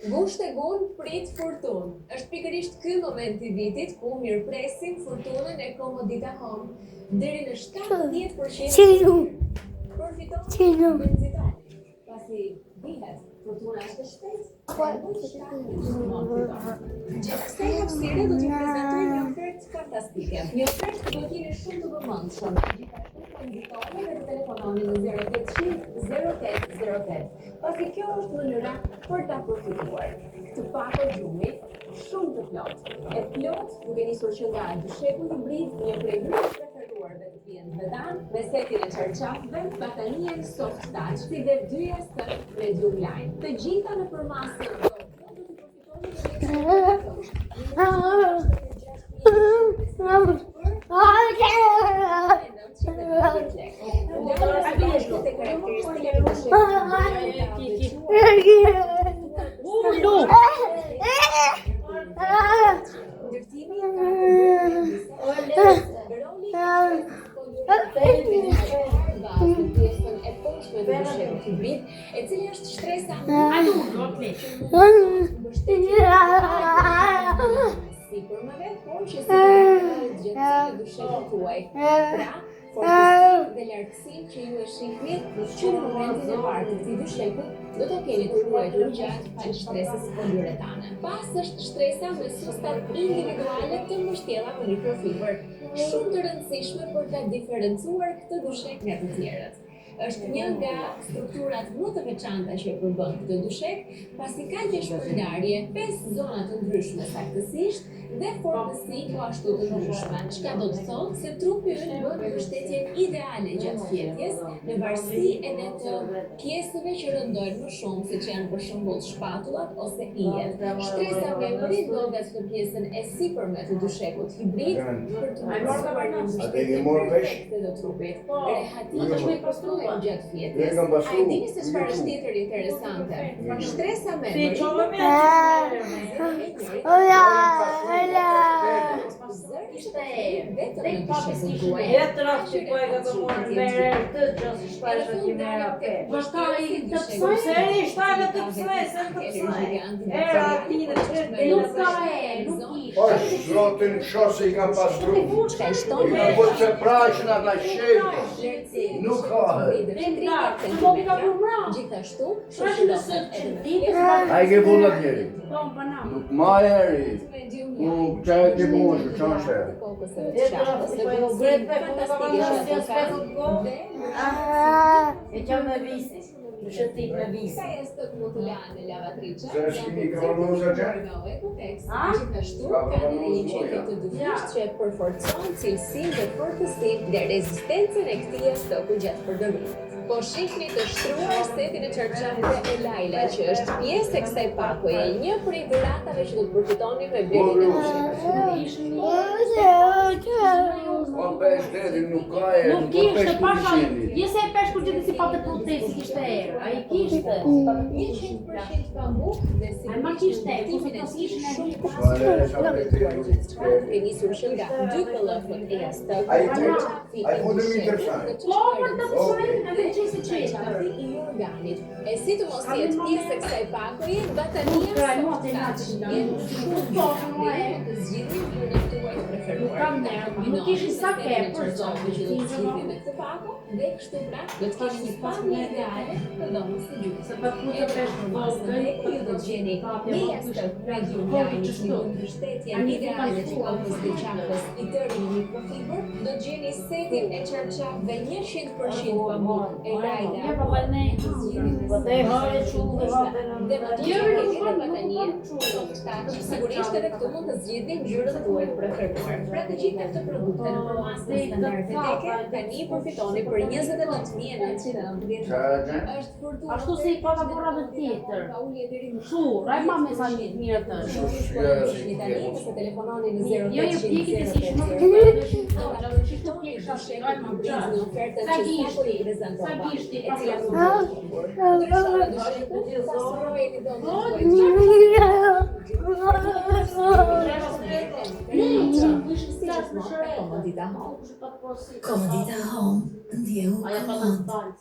Gusht e gun prit furtunë. Është pikërisht ky moment i vitit ku mirëpresim furtunën e Comodita Home. Deri në 70% përfiton dhe nxiton. Pasi dihet, furtuna është e shpejtë, Gjatë kësaj hapësire do t'ju prezantoj një ofertë fantastike. Një ofertë ku do të jeni shumë të vëmendshëm. Gjithashtu të nxitoni dhe të telefononi në 0800 0808, pasi kjo është mënyra për ta përfituar. Këtë pako gjumi shumë të plotë. E plotë duke nisur që nga dysheku hibrid, një prej më të preferuarve të klientëve tanë, me setin e çarçafëve, batanijen soft touch, si dhe dy jastëk medium line. Të gjitha në përmasën do do të përfitoni Ulu! Ndërtimi ka të bëjë me disa roli në pjesën e poshtme të dyshekut hibrid, e cila është shtresa më sipërmeve, por që sigurohet gjatësinë e dyshekut tuaj. Pra, fortësinë dhe lartësinë që ju e shihni që në momentin e parë të këtij dysheku do ta keni të ruajtur gjatë falë shtresës poliuretane. Pas është shtresa me sustat individuale të mbështjella me mikrofibër, shumë të rëndësishme për ta diferencuar këtë dyshek nga të tjerët. Është një nga strukturat më të veçanta që e përbën këtë dyshek, pasi ka një shpërndarje pesë zona të ndryshme saktësisht dhe fortësi po ashtu të ndryshme, çka do të thotë se trupi ynë bën mbështetjen ideale gjatë fjetjes, në varësi edhe të pjesëve që rëndojnë më shumë, siç janë për shembull shpatullat ose ijet. Shtresa memri ndodhet në pjesën e sipërme të dyshekut hibrid për të mundësuar një mbështetje perfekte të trupit. Rehati që përftohet gjatë fjetjes. A e dini se çfarë është tjetër interesante? Shtresa memri Kishte erë. Tek papi s'kishin erë. Jetra që po e ka të morën me erë të që si shtajshë që me era pe. Të psoj? Se eri shtajshë të psoj, se të psoj. Era ati dhe që të Nuk ka erë, nuk O, kishte. zotin shoh se i kam pastru. Çka i shton I kam bërë që praqën ata shejtë. Nuk ka he. Gjithashtu, Tash nëse që ditës A i ke bunat njeri? po më bëna. Nuk ma eri. U, qa e ke bunë, që është e? Jetra që po e gret pe, po ka kanë si aspektet go. E që me visi, në shëtit me visi. Sa jastëk mund të lahen në lavatriçe? Se është një kavanoza që? A? Gjithashtu ka edhe një qetje të dyfishtë që e përforcon cilësinë dhe fortësinë dhe rezistencën e këtij jastëku gjatë përdorimit. Po shihni të shtruar setin e çarçafëve e Lajla, që është pjesë e kësaj pakoje, një prej dhuratave që do të përfitoni me blerjen e dyshekut. Po pesh deri nuk ka erë, Nuk nuk po kishte pesh ku pasha, qeni. jese e peshku gjithë si patë protestë kishte erë. Ai kishte. 100% pambuk dhe Ai ma sigurisht kishte, në kurse ndërtimin e to tij s'kishin erë. shumë Po pasur e sa për pe të gjithçka, duke nisur që nga dy këllëfët e jastëkut, Ai çarçafi ai i futemi dyshekut interesant. dhe Po, për të Okej. psoj, në veçi si çetër. çarçafi i organit. E si të mos jetë pjesë e kësaj pakoje, batania Kraj, soft moti na touch. që nga. Jetë shumë Po, dhe ju mund të zgjidhni ngjyrën tuaj të preferuar. Nuk kam Ta nerva, kombinoni nuk kishin me sa setin ke, e për çarçafëve që do të zotin, zgjidhni me këtë pako dhe kështu pra do të keni një pamje ideale të dhomës së gjumit. Se pa putë Edhe pesh në masën vogël, dhe ju do të gjeni një jastëk medium Kopi line që që shtu. mbështetjen Ani ideale të pa kokës dhe qafës i tëri në mikrofibër, do të gjeni setin e çarçafëve 100% pambuk e Lajla. Ja, pa ne. Po te hare qullë hape në Dhe më Jo, tutje nuk edhe bën, nuk batanie bën qullë. soft touch. Sigurisht edhe këtu mund të zgjidhni ngjyrën tuaj të preferuar. Pra të gjitha këto produkte në përmasën standarde teke tani përfitoni për 29990 Qa e gjen? Është furtunë. Ashtu si i pata burrave tjetër. Ka ulje deri në Shu, raj ma me sa mirë të është. Tani nëse telefononi në Jo, jo, 0800 pjekit e si shmë do ta përfitoni dyshekun hibrid në ofertën Sa që gishti, sapo ju prezantova, sa gishti, e cila pa mund të jetë humbur. Ndryshoni dysheku, pasurojeni dhomën tuaj. gjithmonë me Comodita Home. Comodita Home, ndjeu Ajo pa të balë.